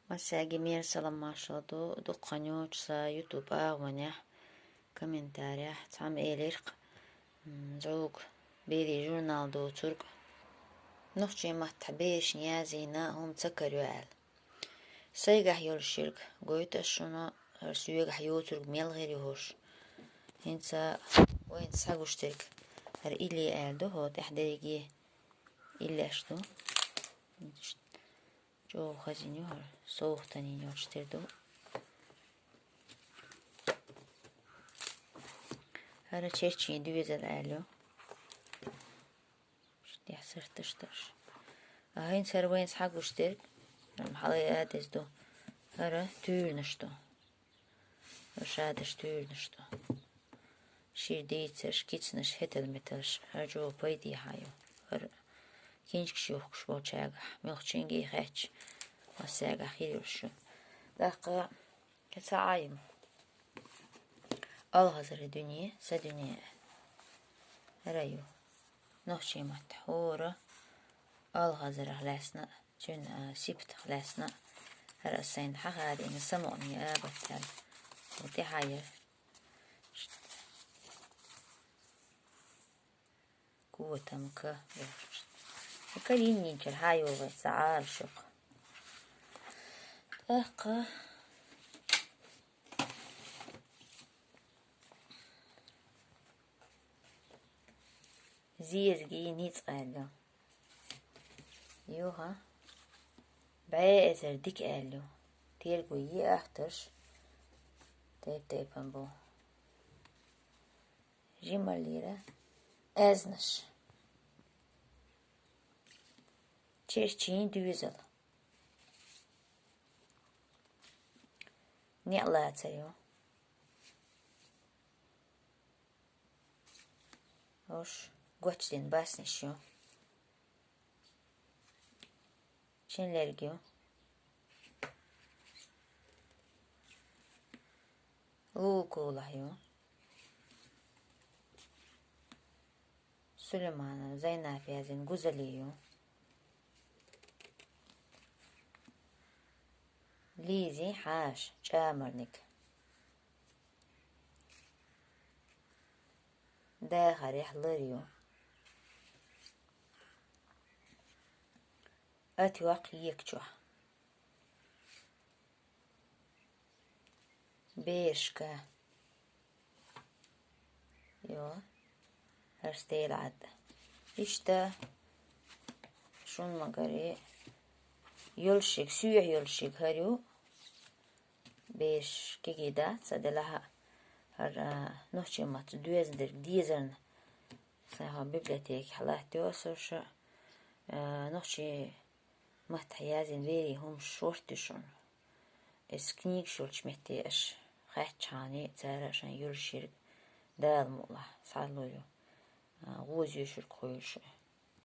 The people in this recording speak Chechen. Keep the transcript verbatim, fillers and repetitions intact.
Массаьрга мел салам-маршалла ду, дукха хан йоацаш са YouTube агӀонехь, комментарехь цхьамма элира-кх, м, зӀуг берийн журнал доцург, нохчийн маттахь берашна язйина хӀума ца карайо аьлла. Сайгахь йолуш ерг гойту ас шуна, хӀара соьгахь йоцург мел хир ю хӀорш. ХӀинца вайна схьагуш дерг хӀара илли аьлла ду, хӀокху тӀехь дерриге иллеш ду. ЧӀогӀа хазийна ю хӀара, совгӀатан йолуш тера ду. ХӀара черчин доьзал аьлла ю. ТӀехь сарташ дарш. А хӀинца хӀара вайна схьагуш дерг, ам хьалаадаза ду. ХӀара туьйранаш ду. ХӀара шадерш туьйранаш ду. Шира дийцарш, кицанаш, хӀетал-металш, хӀара чӀогӀа пайдехьа ю. ХӀара киншкаш юхкуш болчаьргахь, муьлххачуьнга а хаьттича, массаьргахь хир йолуш ю. ТӀаккха кхин цхьа Ӏа ю. Алхазаран дуьне, сан дуьне. ХӀара ю. Нохчийн маттахь хӀора алхазарах лаьцна, цуьнан, а, сипатах лаьцна, хӀара ас сайна хьахадийна самукъане абаттал. ХӀун тӀаьхьа яра? Котамка. Ка йиннинчуьра хьан йогӀу сан Ӏалашо-кх. ТӀаккха зезагий ницкъ аьлла ю. Юха бӀе эзар дика аьлла ю. Терго е авторш тайп-тайпана бу. Жималлера аьзнаш. Черчин доьзал. НеӀ лацар ю. Ош гочдина баснаш ю. Чинлерг ю. Лулакулахь ю. Сулейманова Зайнап язйина гузале ю. Лизин хьаша чӀамарниг. Дахарехь лар ю. Атвакх екачохь. Берашка. Йо, хӀара стелла Ӏадда. Иштта шун магаре йолшиг, соьхьа йолшиг хӀара ю. Бераш кегий дац, ца делахь а, хӀара нохчийн маттаца доьзна дерг дезарна. Сайн хьо библиотекехь латтайо аса уьш, а, нохчийн маттахь язйина берийн хӀумаш шортта ю шуна. Эс книгаш йолчу метте аша хаьттичхьана, цара шайн йолуш ерг Дала мукъалахь схьалур ю. А, гӀоза йоьшург хуьлуш.